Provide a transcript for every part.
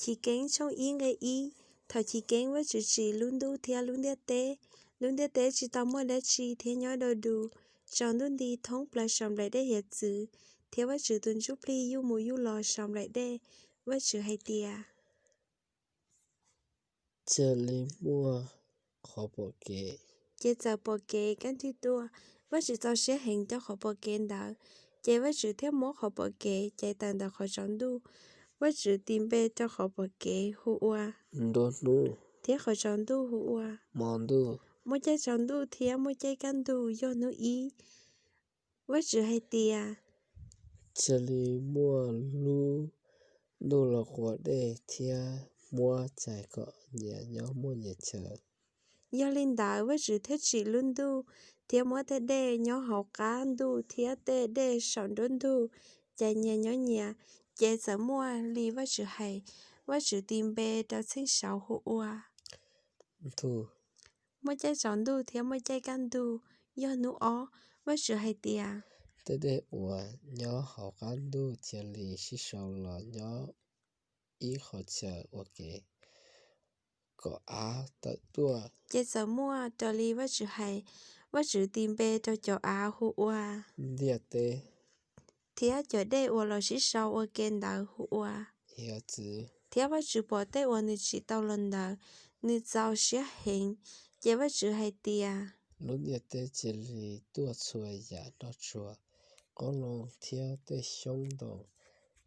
Chiv Keeb tshooj ib nqe ib. Thaum chiv keeb Vajtswv tsim lub ntuj thiab lub ntiaj teb. Lub ntiaj teb tsis tau muaj dab tsi thiab nyob du du. Tsaus ntuj nti thoob plaws saum nplaim dej hiav txwv, thiab Vajtswv tus Ntsuj Plig yuj mus yuj los saum nplaim dej. Vajtswv hais tias, cia li muaj qhov pom kev. Ces txawm pom kev kaj nrig tuaj. Vajtswv txaus siab heev rau qhov pom kev ntawd, ces Vajtswv thiaj muab qhov pom kev cais tawm ntawm qhov tsaus ntuj. Vajtswv tis npe rau qhov pom kev hu ua nruab hnub, thiab qhov tsaus ntuj hu ua hmo ntuj. Muaj caij tsaus ntuj thiab muaj caij kaj ntug yog hnub ib. Vajtswv hais tias, cia li muaj lub ntuj los quas dej thiab muab cais kom nyias nyob muaj nyias chaw. Yog li ntawd Vajtswv thiaj tsim lub ntuj thiab muab tej dej nyob hauv qab ntuj thiab tej dej saum nruab ntug cais nyias nyob nyias. Ces txawm muaj li Vajtswv hais. Vajtswv tis npe rau txheej saud hu ua ntuj. Muaj caij tsaus ntuj thiab muaj caij kaj ntug yog hnub ob. Vajtswv hais tias, tej dej uas nyob hauv qab ntuj cia li sib sau los nyob ib qhov chaw ua ke, kom av tawm tuaj. Ces txawm muaj raws li Vajtswv hais. Vajtswv tis npe rau cov av hu ua ntiaj teb, thiab cov dej uas los sib sau ua ke ntawd hu ua hiav txwv. Thiab Vajtswv pom tej uas nws tsim tau los ntawd, nws txaus siab heev. Ces Vajtswv hais tias, lub ntiaj teb cia li tuaj txhua yam nroj tsuag, qoob loo thiab tej xyoob ntoo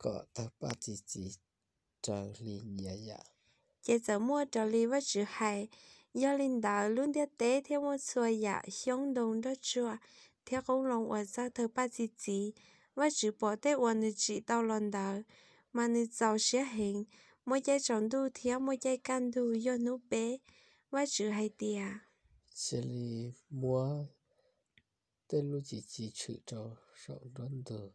kom tawg paj txi txiv raws li nyias yam. Ces txawm muaj raws li Vajtswv hais. Yog li ntawd lub ntiaj teb thiaj muaj txhua yam xyoob ntoo nroj tsuag thiab qoob loo uas txawj tawg paj txi txiv. Vajtswv pom tej uas nws tsim tau los ntawd, mas nws txaus siab heev. Muaj caij tsaus ntuj thiab muaj caij kaj ntug yog hnub peb. Vajtswv hais tias, cia li muab tej lub ci ci tshwm rau saum nruab ntug,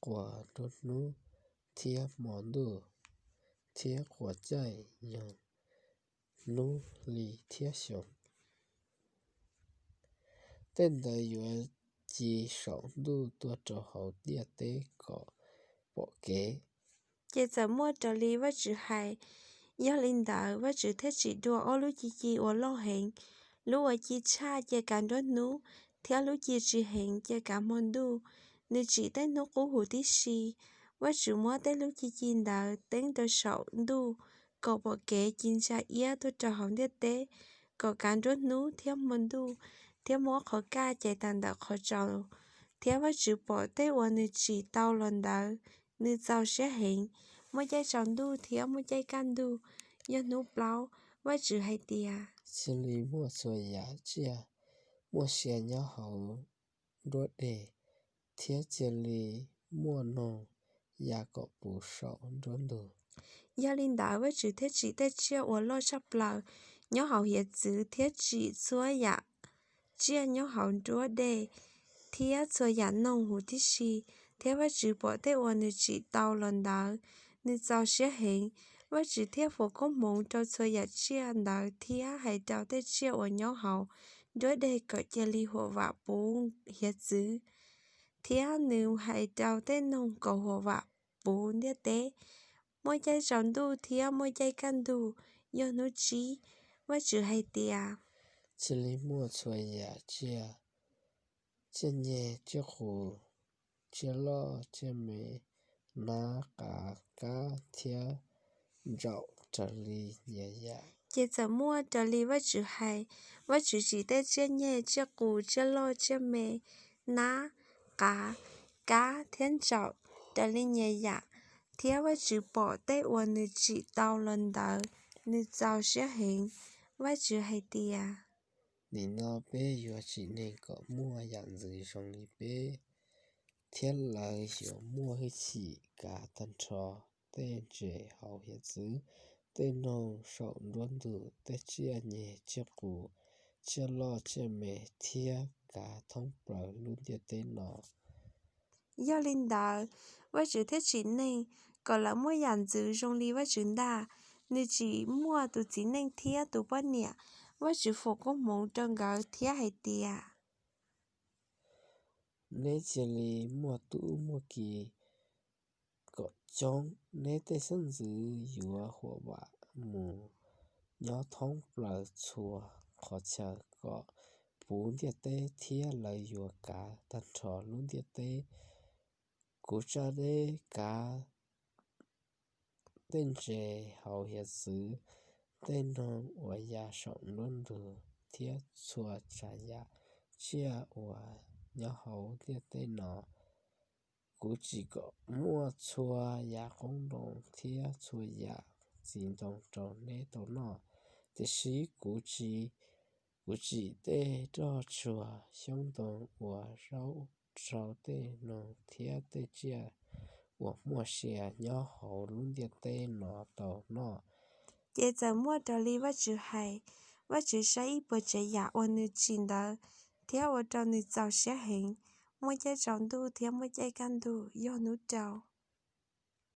quas nruab hnub thiab hmo ntuj, thiab quas caij nyoog hnub hli thiab xyoo. Tej ntawd yuav ci saum ntuj tuaj rau hauv ntiaj teb kom pom kev. Ces txawm muaj raws li Vajtswv hais. Yog li ntawd Vajtswv thiaj tsim dua ob lub ci ci uas loj heev, lub uas ci tshaj cia kav nruab hnub, thiab lub ci tsis heev cia kav hmo ntuj. Nws tsim tej hnub qub huv tib si. Vajtswv muab tej lub ci ci ntawd teeb rau saum ntuj kom pom kev ci ntsa iab tuaj rau hauv ntiaj teb, kom kav nruab hnub thiab hmo ntuj, thiab muab qhov kaj cais tawm ntawm qhov tsaus. Thiab Vajtswv pom tej uas nws tsim tau los ntawd, nws txaus siab heev. Muaj caij tsaus ntuj thiab muaj caij kaj ntug yog hnub plaub. Vajtswv hais tias, cia li muaj txhua yam tsiaj muaj sia nyob hauv nruab deg, thiab cia li muaj noog ya kom puv saum nruab ntug. Yog li ntawd Vajtswv thiaj tsim tej tsiaj uas loj tshaj plaws nyob hauv hiav txwv thiab tsim txhua yam tsiaj nyob hauv nruab deg thiab txhua yam noog huv tib si. Thiab Vajtswv pom tej uas nws tsim tau los ntawd, nws txaus siab heev. Vajtswv thiaj foom koob hmoov rau txhua yam tsiaj ntawd thiab hais rau tej tsiaj uas nyob hauv nruab deg kom cia li huam vam puv hiav txwv, thiab nws hais rau tej noog kom huam vam puv ntiaj teb. Muaj caij tsaus ntuj thiab muaj caij kaj ntug yog hnub tsib. Vajtswv hais tias, cia li muaj txhua yam tsiaj: tsiaj nyeg, tsiaj qus, tsiaj loj, tsiaj me, nab, qav, kab thiab ntsaum raws li nyias yam. Ces txawm muaj raws li Vajtswv hais. Vajtswv tsim tej tsiaj nyeg, tsiaj qus, tsiaj loj, tsiaj me, nab, qav, kab thiab ntsaum raws li nyias yam. Thiab Vajtswv pom tej uas nws tsim tau los ntawd, nws txaus siab heev. Vajtswv hais tias, nim no peb yuav tsim neeg kom muaj yam ntxwv zoo li peb, thiab lawv yuav muaj hwj chim kav tag nrho tej ntses hauv hiav txwv, tej noog saum nruab ntug, tej tsiaj nyeg, tsiaj qus, tsiaj loj tsiaj me, thiab kav thoob plaws lub ntiaj teb no. Yog li ntawd, Vajtswv thiaj tsim neeg kom lawv muaj yam ntxwv zoo li Vajtswv ntag. Nws tsim muaj tus txiv neej thiab tus poj niam. Vajtswv foom koob hmoov rau nkawd thiab hais tias, neb cia li muaj tub muaj ki kom coob, neb tej xeeb ntxwv yuav huam vam mus nyob thoob plaws txhua qhov chaw kom puv ntiaj teb, thiab lawv yuav kav tag nrho lub ntiaj teb. Kuv tsa deb kav tej ntses hauv hiav txwv, tej noog uas ya saum nruab ntug, thiab txhua tsav yam tsiaj uas nyob hauv ntiaj teb no. Kuv tsim kom muaj txhua yam qoob loo thiab txhua yam txiv ntoo rau neb tau noj, tiam sis kuv tsim tej roj tsuag xyoob ntoo ua zaub rau tej noog thiab tej tsiaj uas muaj sia nyob hauv lub ntiaj teb no tau noj. Ces txawm muaj raws li Vajtswv hais. Vajtswv saib ib puas tsav yam uas nws tsim ntawd thiab ua rau nws txaus siab heev. Muaj caij tsaus ntuj thiab muaj caij kaj ntug, yog hnub rau.